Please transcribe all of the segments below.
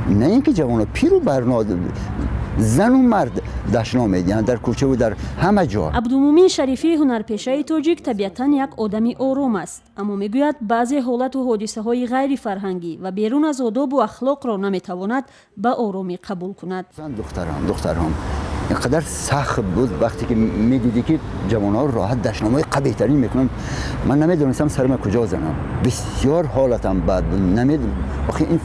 На ин ки ҷавоно, пиру барно, зану мард дашном медиҳанд дар кӯчаву дар ҳама ҷо. Абдумумин Шарифӣ, ҳунарпешаи тоҷик, табиатан як одами ором аст, аммо мегӯяд, баъзе ҳолату ҳодисаҳои ғайрифарҳангӣ ва берун аз одобу ахлоқро наметавонад ба оромӣ қабул кунад. Духтарам инқадар сахт буд, вақте ки медидӣ, ки ҷавонҳо роҳат дашномҳои қабеҳтарин мекунанд, ман намедонистам сарма куҷо занам. Бисёр ҳолатам бад буд. Охи ин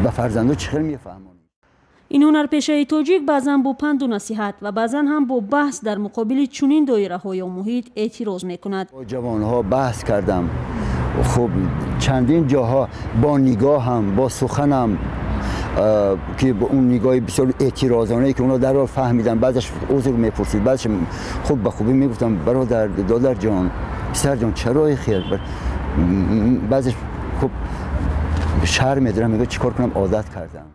ба фарзандо чӣ хел мефаҳмонӣ? Ин ҳунарпешаи тоҷик баъзан бо панду насиҳат ва баъзан ҳам бо баҳс дар муқобили чунин доираҳо ё муҳит эътироз мекунад. Бо ҷавонҳо баҳс кардам. Хуб, чандин ҷоҳо бо нигоҳам, бо суханам, ки он нигоҳи бисёр эътирозонае, ки онҳо дарҳол фаҳмидан. Баъзеш узр мепурсид, баъзеш хуб ба хубӣ мегуфтам: «Бародар, додарҷон, писарҷон, чарои хел?» Баъзеш хуб шарм медорам, мегӯяд: «Чӣ кор кунам, одат кардам».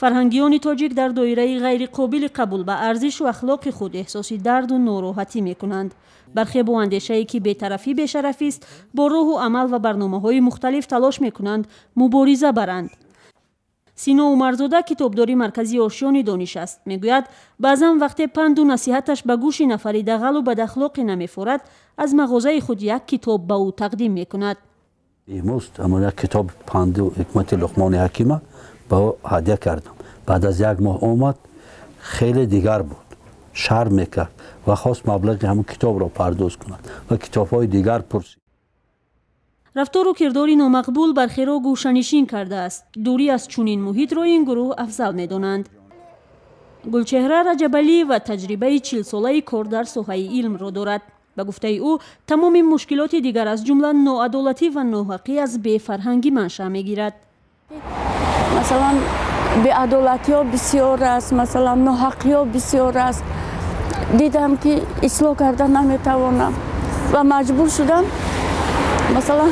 Фарҳангиёни тоҷик дар доираи ғайриқобили қабул ба арзишу ахлоқи худ эҳсоси дарду нороҳатӣ мекунанд. Бархе бо андешае, ки бетарафӣ бешарафист, бо роҳу амал ва барномаҳои мухталиф талош мекунанд мубориза баранд. Сино Умарзода китобдори маркази «Ошёни дониш» аст. Мегӯяд, баъзан вақте панду насиҳаташ ба гӯши нафари дағалу бадахлоқе намефорад, аз мағозаи худ як китоб ба ӯ тақдим мекунад. Имрӯз ҳамон як китоби панду ҳикмати Луқмони Ҳакима ба ӯ ҳадя кардам. Баъд аз як моҳ омад, хеле дигар буд, шарм мекард ва хост маблағи ҳамон китобро пардоз кунад ва китобҳои дигар пурсид. Рафтору кирдори номақбул бархеро гӯшанишин кардааст. Дурӣ аз чунин муҳитро ин гурӯҳ афзал медонанд. Гулчеҳра Раҷабалиева таҷрибаи 40-солаи кор дар соҳаи илмро дорад. Ба гуфтаи ӯ, тамоми мушкилоти дигар, аз ҷумла ноадолатӣ ва ноҳақӣ, аз бефарҳангӣ маншаъ мегирад. Масалан, беадолатиҳо бисёр аст, масалан, ноҳақиҳо бисёр аст. Дидам, ки ислоҳ карда наметавонам ва маҷбур шудам, масалан,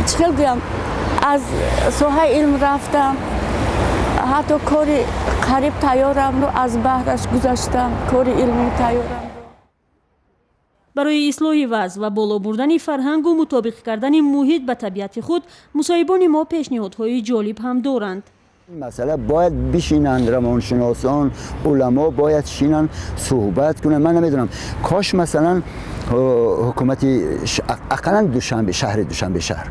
чӣ хел гӯям, аз соҳаи илм рафтам, ҳатто кори қариб тайёрамро аз баҳраш гузаштам, кори илмии тайёрамро. Барои ислоҳи вазъ ва боло бурдани фарҳангу мутобиқ кардани муҳит ба табиати худ мусоҳибони мо пешниҳодҳои ҷолиб ҳам доранд. Масъала бояд бишинанд равоншиносон, уламо бояд шинанд, суҳбат кунанд. Ман намедонам, кош масалан ҳукумати ақаллан Душанбе, шаҳри Душанбе шаҳр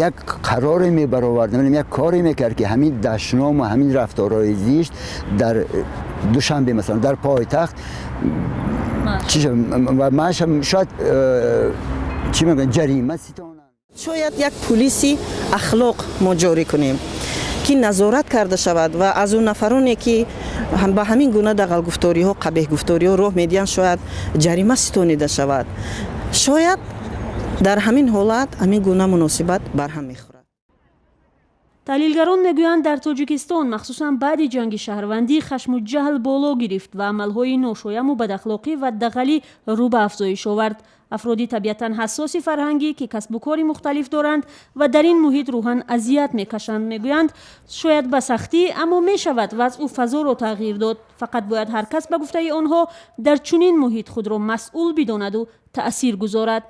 як қароре мебаровард, як коре мекард, ки ҳамин дашному ҳамин рафторҳои зишт дар Душанбе, масалан, дар пойтахт шояд, чӣ мегӯянд, ҷарима ситонанд. Шояд як пулиси ахлоқ мо ҷорӣ кунем, ки назорат карда шавад ва аз он нафароне, ки ба ҳамин гуна дағалгуфториҳо, қабеҳгуфториҳо роҳ медиҳанд, шояд ҷарима ситонида шавад. Шояд дар ҳамин ҳолат ҳамин гуна муносибат барҳам мехӯрад. Таҳлилгарон мегӯянд, дар Тоҷикистон, махсусан баъди ҷанги шаҳрвандӣ, хашму ҷаҳл боло гирифт ва амалҳои ношояму бадахлоқӣ ва дағалӣ рӯ ба афзоиш овард. Афроди табиатан ҳассоси фарҳангӣ, ки касбу кори мухталиф доранд ва дар ин муҳит рӯҳан азият мекашанд, мегӯянд, шояд ба сахтӣ, аммо мешавад вазъу фазоро тағйир дод. Фақат бояд ҳар кас, ба гуфтаи онҳо, дар чунин муҳит худро масъул бидонаду таъсир гузорад.